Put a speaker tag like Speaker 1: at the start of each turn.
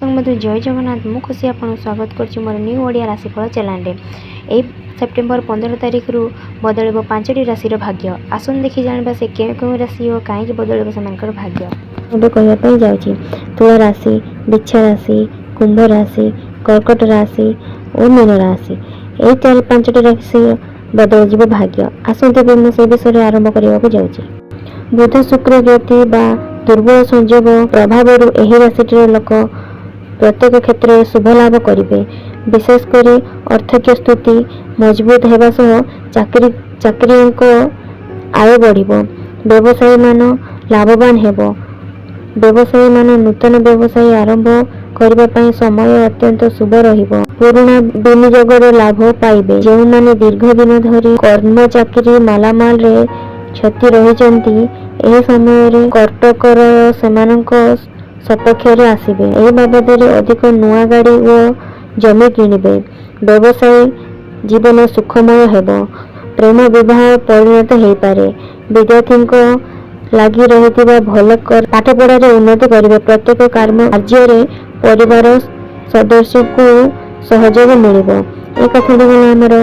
Speaker 1: ବନ୍ଧୁ, ଜୟ ଜଗନ୍ନାଥ। ମୁଁ ଖୁସି ଆପଣଙ୍କୁ ସ୍ୱାଗତ କରୁଛି ମୋର ନ୍ୟୁ ଓଡ଼ିଆ ରାଶିଫଳ ଚ୍ୟାନେଲରେ। ଏଇ ସେପ୍ଟେମ୍ବର 15 ତାରିଖରୁ ବଦଳିବ ପାଞ୍ଚଟି ରାଶିର ଭାଗ୍ୟ। ଆସନ୍ତୁ ଦେଖି ଜାଣିବା ସେ କେଉଁ କେଉଁ ରାଶି ଓ କାହିଁକି ବଦଳିବ ସେମାନଙ୍କର ଭାଗ୍ୟ। ଏବେ କହିବା ପାଇଁ ଯାଉଛି ତୁଳା ରାଶି, ବିଛା ରାଶି, କୁମ୍ଭ ରାଶି, କର୍କଟ ରାଶି ଓ ମୀନ ରାଶି। ଏଇ ଚାରି ପାଞ୍ଚଟି ରାଶି ବଦଳିଯିବ ଭାଗ୍ୟ। ଆସନ୍ତୁ, ଏବେ ମୁଁ ସେ ବିଷୟରେ ଆରମ୍ଭ କରିବାକୁ ଯାଉଛି। ବୁଧ ଶୁକ୍ର ଜ୍ୟୋତି ବା ଦୁର୍ବଳ ସଂଯୋଗ ପ୍ରଭାବରୁ ଏହି ରାଶିଟିର ଲୋକ ପ୍ରତ୍ୟେକ କ୍ଷେତ୍ରରେ ଶୁଭ ଲାଭ କରିବେ। ବିଶେଷ କରି ଆର୍ଥିକ ସ୍ଥିତି ମଜବୁତ ହେବା ସହ ଚାକିରିଙ୍କ ଆୟ ବଢ଼ିବ। ବ୍ୟବସାୟୀମାନ ଲାଭବାନ ହେବ। ବ୍ୟବସାୟୀମାନେ ନୂତନ ବ୍ୟବସାୟ ଆରମ୍ଭ କରିବା ପାଇଁ ସମୟ ଅତ୍ୟନ୍ତ ଶୁଭ ରହିବ। ପୁରୁଣା ବିନିଯୋଗର ଲାଭ ପାଇବେ। ଯେଉଁମାନେ ଦୀର୍ଘ ଦିନ ଧରି କର୍ମ, ଚାକିରି, ମାଲାମାଲରେ କ୍ଷତି ରହିଛନ୍ତି, ଏହି ସମୟରେ କର୍କଟର ସେମାନଙ୍କ ସପକ୍ଷରେ ଆସିବେ। ଏହି ବାବଦରେ ଅଧିକ ନୂଆ ଗାଡ଼ି ଓ ଜମି କିଣିବେ। ବ୍ୟବସାୟୀ ଜୀବନ ସୁଖମୟ ହେବ। ପ୍ରେମ ବିବାହ ପରିଣତ ହେଇପାରେ। ବିଦ୍ୟାର୍ଥୀଙ୍କ ଲାଗି ରହିଥିବା ଭଲ ପାଠପଢ଼ାରେ ଉନ୍ନତି କରିବେ। ପ୍ରତ୍ୟେକ କର୍ମ କାର୍ଯ୍ୟରେ ପରିବାର ସଦସ୍ୟଙ୍କୁ ସହଯୋଗ ମିଳିବ। ଏ କଥାଟି ଗଲା ଆମର।